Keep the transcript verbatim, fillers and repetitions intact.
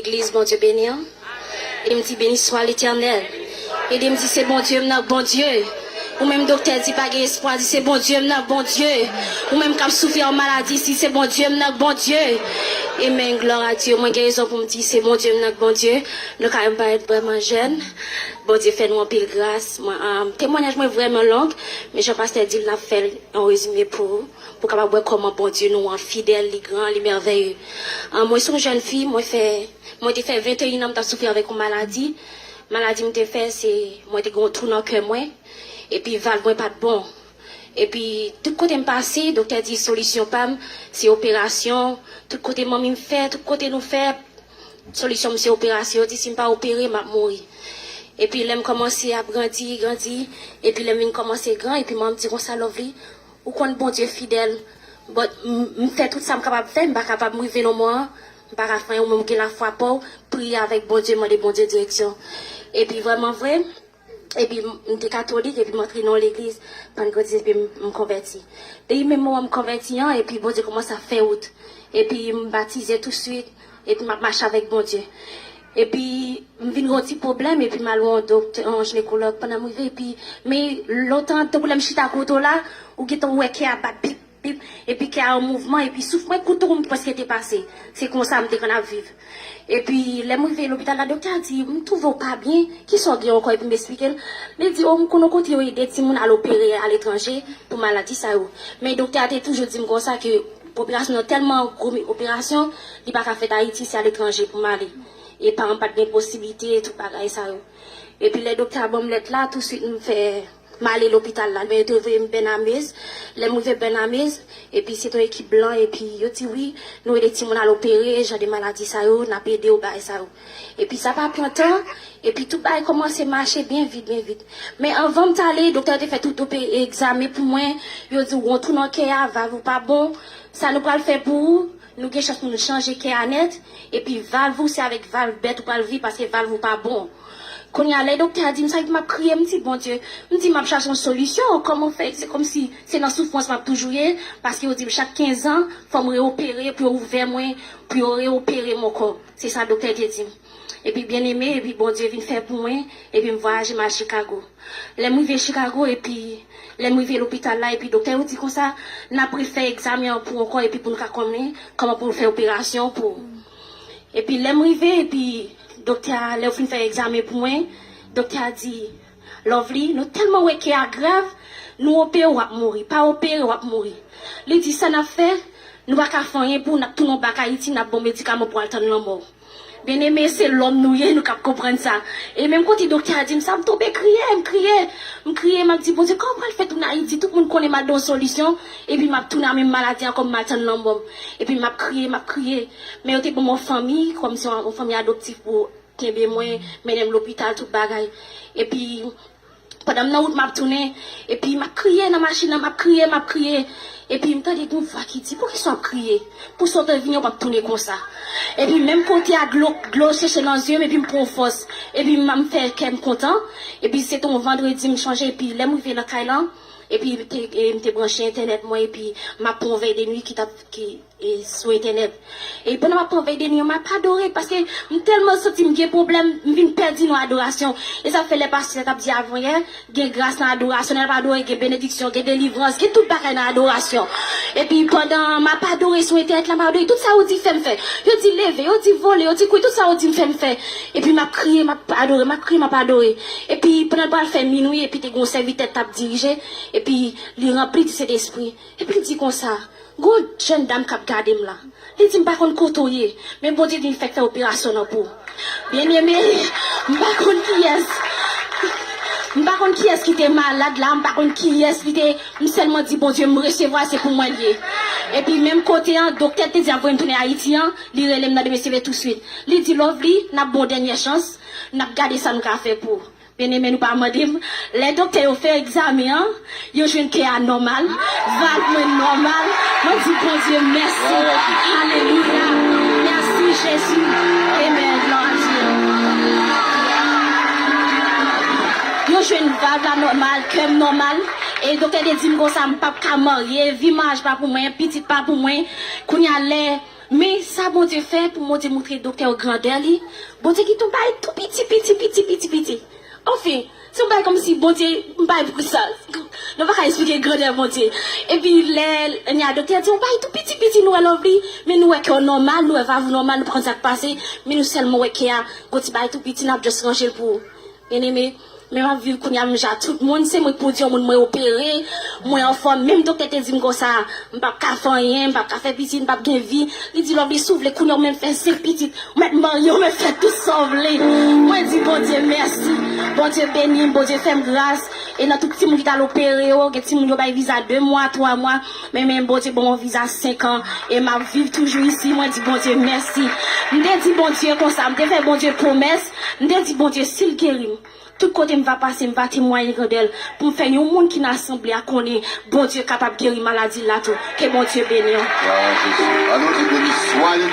Legliz, Bondye beni w. Ede m di, beni swa Letènèl. Ede m di, se Bondye m nan, Bondye. Ou menm doktè di pa gen espwa, di se Bondye m nan, Bondye. Ou menm k ap soufri yon maladi, si se Bondye m nan, Bondye. Amen, glwa a Dye. Mwen gen rezon pou m di se Bondye m nan, Bondye. Nou ka wè m parèt vrèman jèn. Bondye fè nou anpil gras. Mwen, ah, temwayaj mwen vrèman long, men jan pastè di l, n ap fè l an rezime pou ou, pou w kapab wè kòman Bondye nou an fidèl, li gran, li mèvèye. Ah, mwen se yon jèn fi, mwen fè, mwen te fè venteyen an, m t ap soufri avèk yon maladi. Maladi m te fè, se mwen te gen yon twou nan kè mwen, epi valv mwen pa t bon. Epi, tout kote m pase, doktè di solisyon pa m, se operasyon. Tout kote manmi m fè, tout kote nou fè, solisyon m se operasyon. Yo di si m pa opere, m ap mouri. Epi, lè m kòmanse ap grandi, grandi, epi lè m vin kòmanse gran, epi manmi m di konsa, Lovely, ou konn Bondye fidèl, but m, m fè tout sa m kapab fè, m pa kapab, m rive nan moman an, m pa ka fè anyen, ou menm ou gen lafwa pa w, priye avèk Bondye, mande Bondye direksyon. Epi, vrèman vre, epi m, m te katolik, epi m antre nan yon legliz pannkretis, epi m, m konvèti. Depi menm moman m konvèti an, epi Bondye kòmanse ap fè wout. Epi m batize touswit, epi m ap mache avèk Bondye. Epi m vin gen yon ti pwoblèm, epi m al wè yon doktè, yon jinekològ, pandan m rive, epi, men lontan, tankou lè m chita kote w la, ou gentan wè kè a bat pip, pip, epi kè a an mouvman, epi souf mwen kout tou m prèske te pase. Se konsa m te konn ap viv. Epi, lè m rive lopital la, doktè a di, m twouve w pa byen, kisa w gen ankò? Epi m esplike l. Li di, o, m konn yon kote yo ede timoun al opere aletranje pou maladi sa yo. Men doktè a te toujou di m konsa ke operasyon nan tèlman gwo operasyon, li pa ka fèt Ayiti, se aletranje pou m ale. E paran m pa t gen posiblite, tout bagay sa yo. Epi lè doktè a ban m lèt la, touswit m fè, m ale lopital la. Men yo te voye m Bènamez. Lè m rive Bènamez, epi se te yon ekip blan, epi yo di wi, nou ede timoun al opere, jan de maladi sa yo, n ap ede yo, bagay sa yo. Epi sa pa pran tan, epi tout bagay kòmanse mache byen vit, byen vit. Men anvan m t ale, doktè yo te fè tout ope-, egzamen pou mwen, yo di w gen yon twou nan kè a, valv ou pa bon, sa nou pral fè pou ou, nou gen chans pou nou chanje kè a nèt, epi valv ou se avèk valv bèt ou pral viv paske valv ou pa bon. Kounye a, lè doktè a di m sa, epi m ap kriye, m di, Bondye, m di m ap chache yon solisyon, kòman fè, se kòmsi se nan soufrans m ap toujou ye, paske yo di m chak kenz an, fò m reopere pou yo ouvè mwen, pou yo reopere m ankò. Se sa doktè te di m. Epi byeneme, epi Bondye vin fè pou mwen, epi m vwayaje m al Chicago. Lè m rive Chicago, epi lè m rive lopital la, epi doktè yo di konsa, n ap refè egzamen an pou ou ankò, epi pou nou ka konnen kòman pou nou fè operasyon pou ou. Epi lè m rive, epi doktè a, lè yo fin fè egzamen pou mwen, doktè a di, Lovely, nou tèlman wè kè a grav, nou opere w ap mouri, pa opere w ap mouri. Li di, sa n ap fè, nou pa ka fè anyen pou ou, n ap tounen w bak Ayiti, n ap ba w medikaman pou w al tann lanmò w. Byeneme, se lòm nou ye, nou k ap konprann sa. E menm kote doktè a di m sa, m tonbe kriye, m kriye, m kriye, m ap di, Bondye, kòman m pral fè tounen Ayiti? Tout moun konnen m al nan yon solisyon, epi m ap tounen a menm maladi ankò, m al tann lanmò m. Epi m ap kriye, m ap kriye. Men yo te ban m yon fanmi, kòmsi yon, yon fanmi adoptif pou kenbe mwen, mennen m lopital, tout bagay. Epi, pandan m nan wout, m ap tounen, epi m ap kriye nan machin nan, m ap kriye, m ap kriye. Epi m tande yon vwa ki di, poukisa w ap kriye? Pou sa w te vini an, w p ap tounen konsa. Epi menm kote a, dlo, dlo cheche nan zye m, epi m pran fòs. Epi m, m fè kè m kontan. Epi se te yon vandredi, m chonje, epi lè m rive lakay lan, epi m te, e, m te branche entènèt mwen, epi m ap pran yon vèy de nwi ki t ap, ki, e, sou entènèt. E pandan m ap pran vèy de nwi an, m ap adore, paske m tèlman santi m gen pwoblèm, m vin pèdi nan adorasyon. E sa fè lè pastè t ap di avanyè, gen gras nan adorasyon, lè n ap adore, gen benediksyon, gen delivrans, gen tout bagay nan adorasyon. Epi pandan m ap adore sou entènèt la, m adore, tout sa yo di fè m fè. Yo di leve, yo di vole, yo di kouri, tout sa yo di m fè m fè. Epi m ap kriye, m ap adore, m ap kriye, m ap adore. Epi pandan l pral fè minwi, epi te gen yon sèvitè t ap dirije, epi li ranpli di Sentespri. Epi l di konsa, gon jèn dam k ap gade m la. Li di, m pa konn kote w ye, men Bondye di m fèk fè operasyon nan pou ou. Byeneme, m pa konn kiyès. M pa konn kiyès ki te malad la, m pa konn kiyès ki te, m sèlman di, Bondye, m resevwa, se pou mwen l ye. Epi menm kote an, doktè te di ap voye m tounen Ayiti an, li rele m nan demen seve touswit. Li di, Lovely, n ap ba w dènyè chans, n ap gade sa nou ka fè pou ou. Byeneme, nou pa mande m. Lè doktè yo fè egzamen an, yo jwenn kè a nòmal, valv mwen nòmal. Mwen di Bondye mèsi. Alelouya. Mèsi Jezi. Amen. Glwa a Dye. Yo jwenn valv la nòmal, kè m nòmal. E doktè te di m konsa, m p ap ka marye, vi maryaj pa pou mwen, pitit pa pou mwen. Kounye a lè Men sa Bondye fè pou Bondye montre doktè yo grandè li, Bondye kite yon bagay tou piti, piti, piti, piti, piti. Anfen, se yon bagay kòmsi Bondye, m pa pou sa. Nou pa ka esplike grandè Bondye. Epi lè, lè doktè di yon bagay tou piti, piti, nou wè Lovely, men nou wè kè w nòmal, nou wè valv ou nòmal, nou pa konn sa k pase, men nou sèlman wè kè a, gon ti bagay tou piti, n ap just ranje l pou ou. Byeneme, men m ap viv kounye a menm jan ak tout moun, se mwen k pou di yon moun mwen opere, mwen anfòm, menm doktè te di m konsa, m p ap ka fè anyen, m p ap ka fè pitit, m p ap gen vi. Li di Lovely, si w vle kounye a w menm fè senk pitit, ou mèt marye, ou mèt fè tout sa w vle. Mwen di Bondye mèsi. Bondye beni m, Bondye fè m gras. E nan tout timoun ki t al opere yo, gen timoun yo bay viza de mwa, twa mwa. Men, men Bondye ban m yon viza senk an. E m ap viv toujou isi. Mwen di Bondye mèsi. M te di Bondye konsa, m te fè Bondye pwomès. M te di Bondye, si l geri m, tout kote m va pase, m va temwaye grandè l. Pou m fè yon moun ki nan asanble a konnen Bondye kapab geri maladi l la tou. Ke Bondye beni w. Glwa a Jezi. Ann nou di beni swa l.